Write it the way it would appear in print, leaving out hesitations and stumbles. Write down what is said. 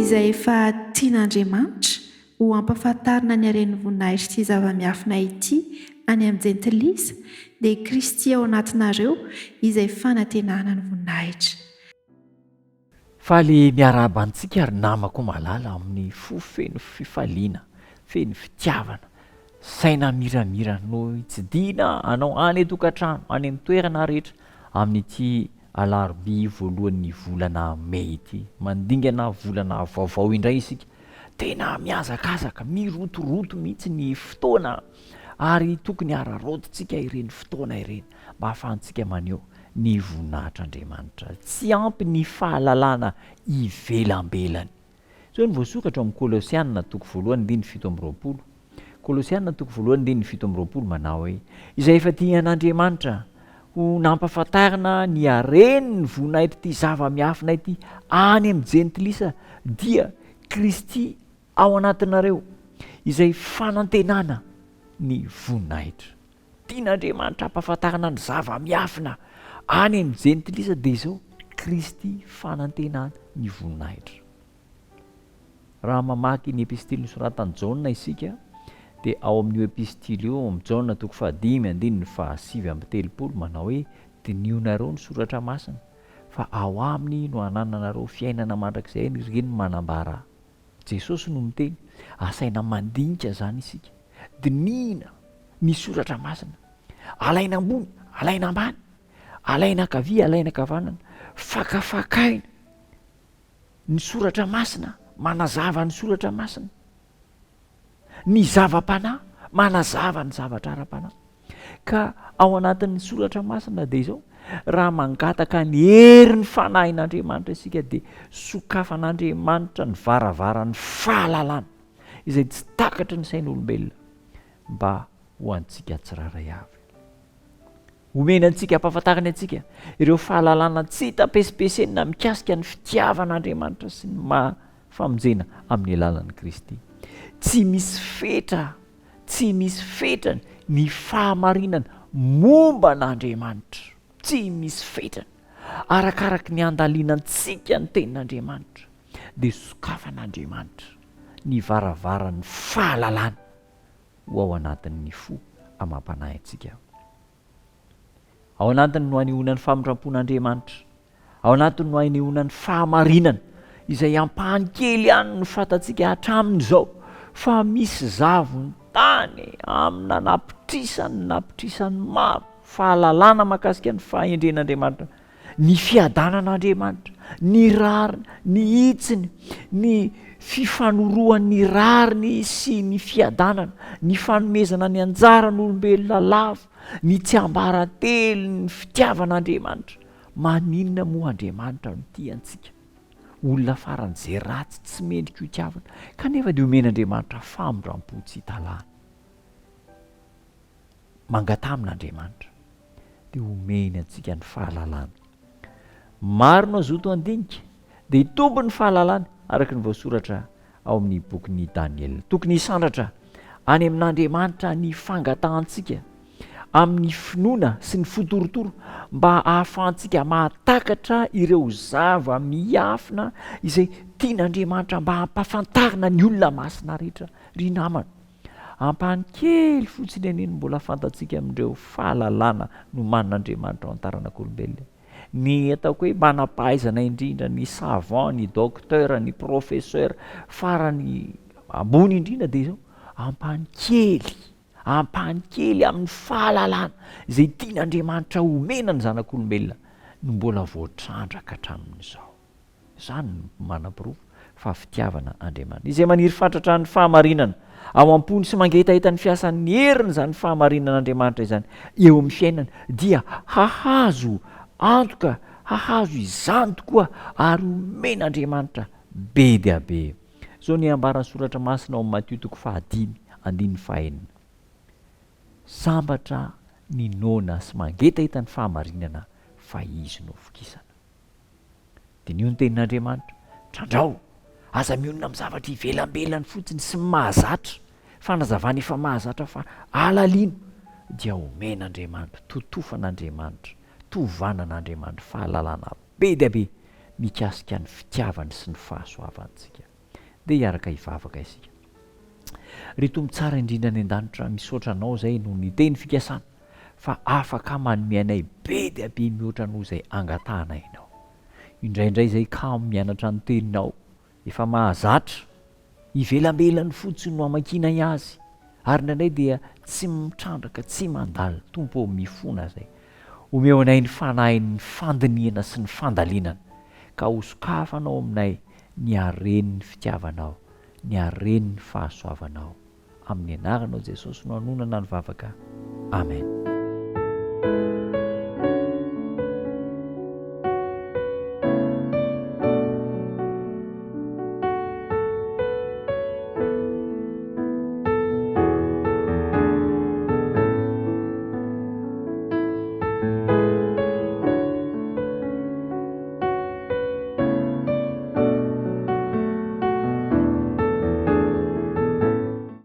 Izay efa tian'Andriamanitra ho ampahafantarina ny haren'ny voninahitr'ity zava-miafina ity any amin'ny Jentilisa, dia Kristy ao anatinareo, izay fanantenana ny voninahitra. Faly miarahaba antsika ry namako malala amin'ny fo feno fifaliana, feno fitiavana, saina miramira no hitsidihina anao any an-tokantrano, any amin'ny toerana rehetra amin'ity alarobia voalohan'ny volana mey ity. Mandingana volana vaovao indray isika. Tena mihazakazaka, mirotoroto mihitsy ny fotoana ary tokony hararaotintsika ireny fotoana ireny mba hahafahantsika maneho ny voninahitr'Andriamanitra. Tsy ampy ny fahalalana ivelambelany. Izao no voasoratra ao amin'ny Kolosiana toko voalohany andininy 27. Kolosiana toko voalohany andininy 27 manao hoe, Izay efa tian'Andriamanitra ho nampahafantarina ny haren'ny voninahitr'ity zava-miafina ity any amin'ny Jentilisa dia Kristy ao anatinareo, izay fanantenana ny voninahitra. Tian'Andriamanitra hampahafantarina ny zava-miafina any amin'ny Jentilisa dia izao, Kristy fanantenana ny voninahitra. Raha mamaky ny epistily nosoratan'i Jaona isika dia ao amin'io epistily io, ao amin'ny Jaona toko fahadimy andininy fahasivy amby telopolo manao hoe, Dinihonareo ny soratra masina, fa ao aminy no anananareo fiainana mandrakizay, ireny manambara Ahy. Jesosy no miteny, asaina mandinika izany isika. Dinihina ny soratra masina. Alaina ambony, alaina ambany, alaina ankavia, alaina ankavanana, fakafakaina ny soratra masina, manazava ny soratra masina. Ny zava-panahy manazava ny zavatra ara-panahy. Ka ao anatin'ny soratra masina dia izao, raha mangataka ny herin'ny fanahin'Andriamanitra isika dia sokafan'Andriamanitra ny varavaran'ny fahalalana izay tsy takatry ny sain'olombelona mba ho antsika tsirairay avy. Omeny antsika, ampahafantariny antsika ireo fahalalana tsy hita pesipesenina mikasika ny fitiavan'Andriamanitra sy ny maha famonjena amin'ny alalan'i Kristy. Tsy misy fetra, tsy misy fetrany ny fahamarinana momba an'Andriamanitra. Tsy misy fetrany. Arakaraky ny andalinantsika ny tenin'Andriamanitra dia sokafan'Andriamanitra ny varavaran'ny fahalalana ho ao anatin'ny fo amam-panahintsika. Ao anatiny no anehoana ny famindram-pon'Andriamanitra. Ao anatiny no anehoana ny fahamarinana, izay ampahany kely ihany no fantatsika hatramin'izao, fa misy zavon-tany amina napitrisany napitrisany maro, fahalalana mahakasika ny fahendren'Andriamanitra, ny fiadanan'Andriamanitra, ny rariny, ny hitsiny, ny fifanoroan'ny rariny sy ny fiadanana, ny fanomezana ny anjaran'olombelona lavo, ny tsiambaratelon'ny fitiavan'Andriamanitra. Maninona moa Andriamanitra no tia antsika? Olona faran'izay ratsy tsy mendrika hotiavina, kanefa dia omen'Andriamanitra famindram-po tsy hita lany. Mangataha amin'Andriamanitra, dia homeny antsika ny fahalalana. Maro no hazoto handinika, dia hitombo ny fahalalany, araka ny voasoratra ao amin'ny bokin'i Daniela. Tokony hisandratra any amin'Andriamanitra ny fangatahantsika amin'ny finoana sy ny fo torotoro mba hahafahantsika mahatakatra ireo zava-miafina izay tian'Andriamanitra mba hampahafantarina ny olona masina rehetra. Ry namana, ampahany kely fotsiny anie no mbola fantatsika amin'ireo fahalalana nomanin'Andriamanitra ho an'ny taranak'olombelona. Ny ataoko hoe manam-pahaizana indrindra, ny savant, ny docteur, ny professeur farany ambony indrindra dia izao, ampahany kely, ampahany kely amin'ny fahalalana izay tian'Andriamanitra homena ny zanak'olombelona no mbola voatrandraka hatramin'izao. Izany no manaporofo fa fitiavana Andriamanitra. Izay maniry fatratra ny fahamarinana ao am-pony sy mangetaheta ny fiasan'ny heriny izany fahamarinan'Andriamanitra izany eo amin'ny fiainany dia hahazo antoka hahazo izany tokoa ary homen'Andriamanitra be dia be. Izao ny ambaran'ny Soratra Masina ao amin'ny Matio toko fahadimy andininy fahenina, Sambatra ny noana sy mangetaheta ny fahamarinana fa izy no vokisana. Diniho ny Tenin'Andriamanitra. Trandrao! Aza mionona amin'ny zavatra ivelambelany fotsiny sy ny mahazatra, fanazavana efa mahazatra fa alalino dia omen'Andriamanitra, totofan'Andriamanitra, tovanan'Andriamanitra fahalalana be dia be mikasika ny fitiavany sy ny fahasoavantsika. Ndeha hiaraka hivavaka isika. Ry Tompo tsara indrindra any an-danitra, misaotra Anao izay noho ny teny fikasana fa afaka manome anay be dia be mihoatra noho izay angatahanay Ianao. Indraindray izay kamo mianatra ny Teninao, efa mahazatra, ivelambelany fotsiny no amakianay azy, ary indraindray dia tsy mitrandraka, tsy mandalina. Tompo ô, mifona izay. Omeo anay ny fanahin'ny fandinihana sy ny fandalinana, ka hosokafanao aminay ny haren'ny fitiavanao, ny haren'ny fahasoavanao. Amin'ny anaranao Jesosy no anonana ny vavaka. Amen.